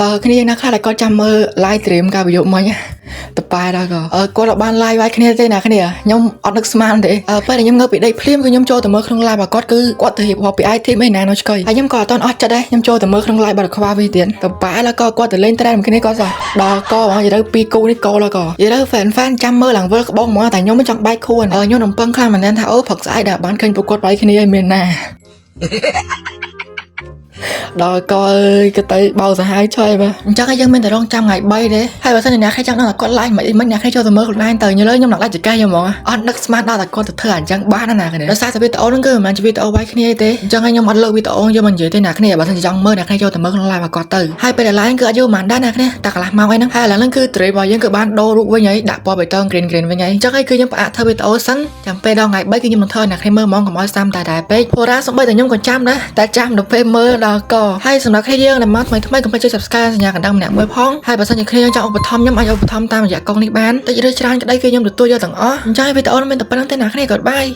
អឺគ្នាយើងណាខ្លះដែលគាត់ចាំមើល live stream កាលពីយប់មិញតប៉ែដល់ក៏អឺគាត់អត់បាន live វាយគ្នាទេណាគ្នាខ្ញុំអត់នឹកស្មានទេអឺពេលដែលខ្ញុំងើបពីដេកភ្លាមគឺខ្ញុំចូលទៅមើលក្នុង live របស់គាត់គឺគាត់ទៅរៀបរាប់ពី item ឯណានៅឆ្កុយហើយខ្ញុំក៏អត់ទាន់អស់ចិត្តដែរខ្ញុំចូលទៅមើលក្នុង live របស់ខ្វះវិញទៀតតប៉ែដល់ក៏គាត់ទៅលេងត្រែមគ្នាគាត់សោះដល់កហ្មងនិយាយទៅពីរគូនេះកដល់ក៏និយាយទៅ fan fan ចាំមើលឡើងវិលក្បងហ្មងតែខ្ញុំមិនចង់បែកខួនអឺខ្ញុំរំពឹងខ្លាំងមែនទែនថាអូព្រឹកស្អែកដែលបានឃើញពួកគាត់វាយគ្នាឲ្យមានណា ដល់កអើយក៏ទៅបោសាហាវឆយបាទអញ្ចឹងហើយយើងមានតែរងចាំថ្ងៃ3ទេហើយបើសិនជាអ្នកគេចង់ដឹងថាគាត់ live មិនមិនអ្នកគេចូលទៅមើលខ្លួនឯងទៅញ៉លើខ្ញុំនឹងឡាយចកេះខ្ញុំហ្មងអត់នឹកស្មានដល់តែគាត់ទៅធ្វើអញ្ចឹងបានណាគ្នាដោយសារតែវីដេអូហ្នឹងគឺមិនមែនជាវីដេអូវាយគ្នាទេអញ្ចឹងហើយខ្ញុំអត់លើកវីដេអូយកមកនិយាយទេណាគ្នាបើសិនជាចង់មើលអ្នកគេចូលទៅមើលក្នុង live របស់គាត់ទៅហើយពេលដែល live គឺអត់យូរប៉ុន្មានដែរណាគ្នាតែកន្លះម៉ោងអីហ្នឹងហើយឥឡូវហ្នឹងគឺ stream របស់យើងគឺបានដូររូបវិញហើយដាក់ពណ៌បៃតង green green វិញហើយអញ្ចឹងហើយគឺខ្ញុំផ្អាកធ្វើវីដេអូសិនចាំពេលដល់ថ្ងៃ3គឺខ្ញុំនឹងធ្វើឲ្យអ្នកគ្នាមើលហ្មងកុំឲ្យសាំតែតែពេកព្រោះរ៉ាសំបីតែខ្ញុំក៏ចាំដែរតែចាំដល់ពេលមើលដល់កហើយសម្រាប់គ្នាយើងដែលមកថ្មីថ្មីកុំភ្លេចចុច subscribe សញ្ញាកណ្ដឹងម្នាក់មួយផងហើយបើសិនជាគ្នាយើងចង់ឧបត្ថម្ភខ្ញុំអាចឧបត្ថម្ភតាមរយៈកុងនេះបានតិចឬច្រើនក្តីគឺខ្ញុំទទួលយកទាំងអស់អញ្ចឹងវីដេអូនេះមានតែប៉ុណ្្នឹងទេណាគ្នាក៏បាយ។